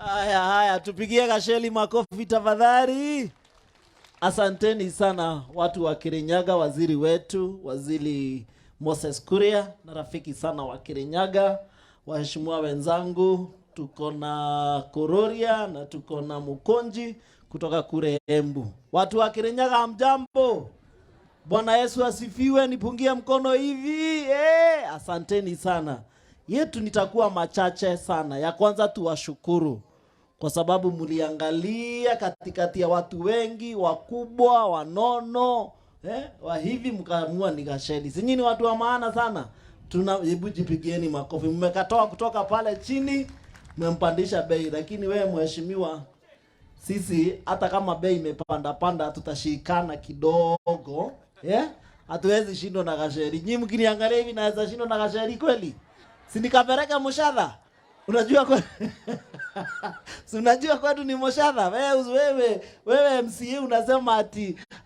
Haya haya, tupigie Gacheri makofi tafadhali. Asanteni sana watu wa Kirinyaga, waziri wetu, Waziri Moses Kuria na rafiki sana wa Kirinyaga, waheshimiwa wenzangu, tuko na Kororia na tuko na Mukonji kutoka kule Embu. Watu wa Kirinyaga, hamjambo? Bwana Yesu asifiwe. Nipungie mkono hivi eh, asanteni sana. Yetu nitakuwa machache sana. Ya kwanza tuwashukuru kwa sababu mliangalia katikati ya watu wengi wakubwa, wanono, wa hivi mkaamua ni Gacheri. Si nyinyi ni watu wa maana sana. Tuna hebu jipigieni makofi. Mmekatoa kutoka pale chini, mmempandisha bei, lakini wewe mheshimiwa, sisi hata kama bei imepanda panda tutashikana kidogo, yeah? Hatuwezi shindwa na Gacheri. Nyinyi mkiniangalia hivi naweza shindwa na Gacheri kweli? Si nikapeleka mshadha? Unajua kwa si unajua kwetu ni moshadha. Wewe MCA unasema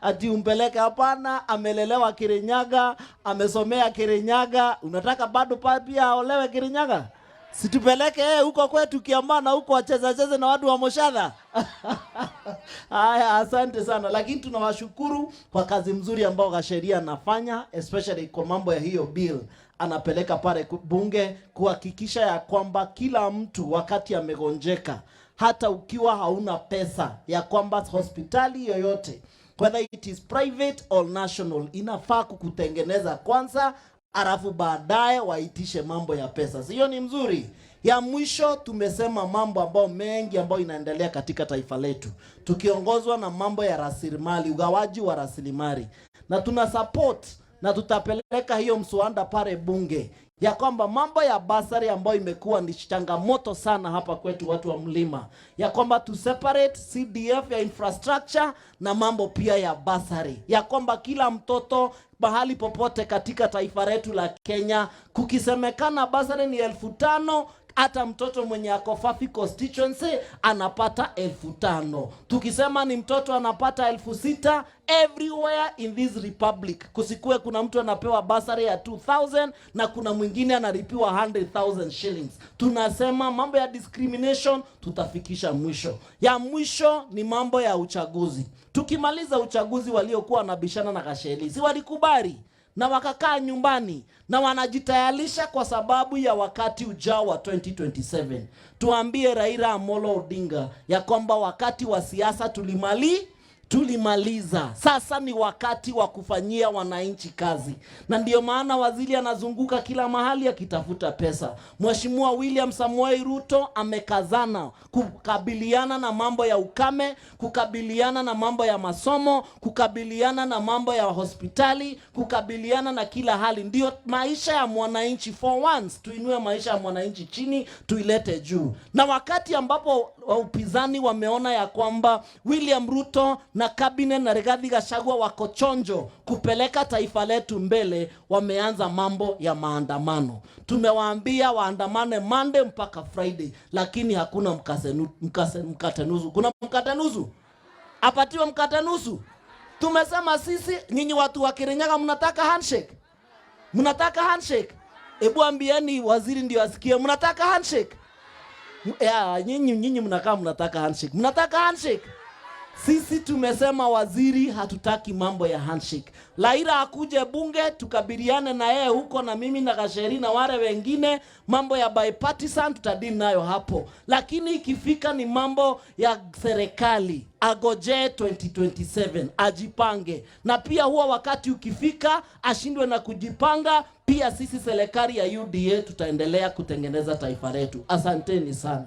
ati umpeleke? Hapana, amelelewa Kirinyaga, amesomea Kirinyaga, unataka bado pia aolewe Kirinyaga? Situpeleke yeye huko kwetu Kiambaa na huko acheza cheze na watu wa Moshadha. Haya, asante sana, lakini tunawashukuru kwa kazi mzuri ambao Gacheri anafanya, especially kwa mambo ya hiyo bill anapeleka pale bunge kuhakikisha ya kwamba kila mtu wakati amegonjeka, hata ukiwa hauna pesa, ya kwamba hospitali yoyote, whether it is private or national, inafaa kukutengeneza kwanza, alafu baadaye waitishe mambo ya pesa. Sio ni mzuri? Ya mwisho tumesema mambo ambayo mengi ambayo inaendelea katika taifa letu, tukiongozwa na mambo ya rasilimali, ugawaji wa rasilimali, na tuna support na tutapeleka hiyo mswada pale bunge ya kwamba mambo ya bursary ambayo imekuwa ni changamoto sana hapa kwetu watu wa mlima, ya kwamba tu separate CDF ya infrastructure na mambo pia ya bursary, ya kwamba kila mtoto mahali popote katika taifa letu la Kenya, kukisemekana bursary ni 5,000, hata mtoto mwenye ako Fafi constituency anapata 5,000. Tukisema ni mtoto anapata 6,000 everywhere in this republic. Kusikue kuna mtu anapewa bursary ya 2000 na kuna mwingine analipiwa 100,000 shillings. Tunasema mambo ya discrimination tutafikisha mwisho. Ya mwisho ni mambo ya uchaguzi. Tukimaliza uchaguzi, waliokuwa wanabishana na Gacheri si walikubali na wakakaa nyumbani na wanajitayarisha kwa sababu ya wakati ujao wa 2027. Tuambie Raila Amolo Odinga ya kwamba wakati wa siasa tulimaliza. Sasa ni wakati wa kufanyia wananchi kazi, na ndiyo maana waziri anazunguka kila mahali akitafuta pesa. Mheshimiwa William Samoei Ruto amekazana kukabiliana na mambo ya ukame, kukabiliana na mambo ya masomo, kukabiliana na mambo ya hospitali, kukabiliana na kila hali. Ndiyo maisha ya mwananchi. For once tuinue maisha ya mwananchi chini, tuilete juu. Na wakati ambapo upinzani wameona ya kwamba William Ruto na cabinet na Rigathi Gachagua wako chonjo kupeleka taifa letu mbele, wameanza mambo ya maandamano. Tumewaambia waandamane Monday mpaka Friday, lakini hakuna mkate nusu. Kuna mkate nusu? Apatiwe mkate nusu? Tumesema sisi, nyinyi watu wa Kirinyaga mnataka handshake? Mnataka handshake? Hebu ambieni waziri ndio asikie, mnataka handshake? Ya, nyinyi mnakaa mnataka handshake. Mnataka handshake? Sisi tumesema waziri, hatutaki mambo ya handshake. Raila akuje bunge tukabiliane na yeye huko, na mimi na Gacheri na wale wengine, mambo ya bipartisan tutadili nayo hapo, lakini ikifika ni mambo ya serikali agojee 2027 ajipange, na pia huwa wakati ukifika ashindwe na kujipanga pia. Sisi serikali ya UDA tutaendelea kutengeneza taifa letu. Asanteni sana.